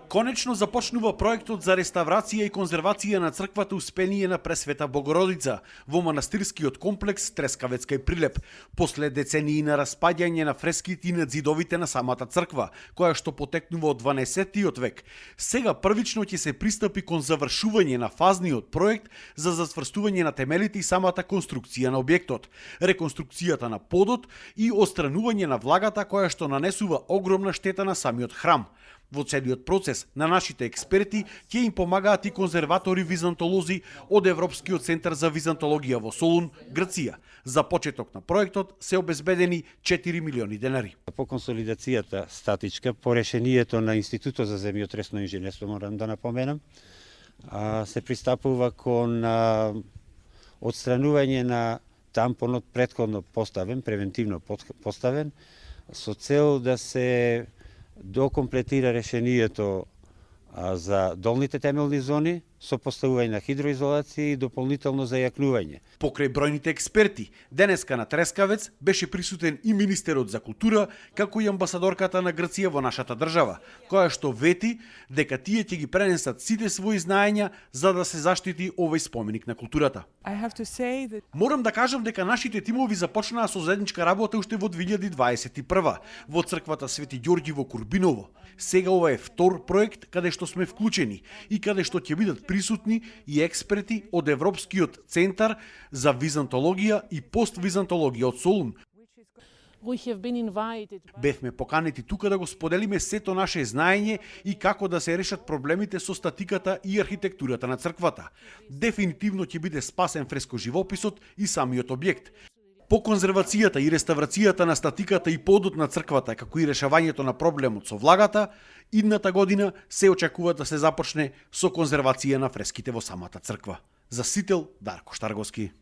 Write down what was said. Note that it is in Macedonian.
Конечно започнува проектот за реставрација и конзервација на црквата Успение на Пресвета Богородица во манастирскиот комплекс Трескавец кај Прилеп, после децении на распаѓање на фреските и на ѕидовите на самата црква, која што потекнува од 12-тиот век. Сега првично ќе се пристапи кон завршување на фазниот проект за зацврстување на темелите и самата конструкција на објектот, реконструкцијата на подот и отстранување на влагата која што нанесува огромна штета на самиот храм. Во целиот процес на нашите експерти ќе им помагаат и конзерватори византолози од Европскиот центар за византологија во Солун, Грција. За почеток на проектот се обезбедени 4 милиони денари. По консолидацијата статичка, по решението на Институтот за земјотресно инженерство, морам да напоменам, се пристапува кон отстранување на тампонот претходно поставен, превентивно поставен, со цел да се докомплетира решението за долните темелни зони со поставување на хидроизолација и дополнително зајакнување. Покрај бројните експерти, денеска на Трескавец беше присутен и министерот за култура, како и амбасадорката на Грција во нашата држава, која што вети дека тие ќе ги пренесат сите своји знаења за да се заштити овој споменик на културата. Морам да кажам дека нашите тимови започнаа со заедничка работа уште во 2021 во црквата Свети Ѓорѓи во Курбиново. Сега ова е втор проект каде што сме вклучени и каде што ќе бидат присутни и експерти од Европскиот центар за византологија и поствизантологија од Солун. Бевме поканети тука да го споделиме сето наше знаење и како да се решат проблемите со статиката и архитектурата на црквата. Дефинитивно ќе биде спасен фрескоживописот и самиот објект. По конзервацијата и реставрацијата на статиката и подот на црквата, како и решавањето на проблемот со влагата, идната година се очекува да се започне со конзервација на фреските во самата црква. За Сител, Дарко Штарговски.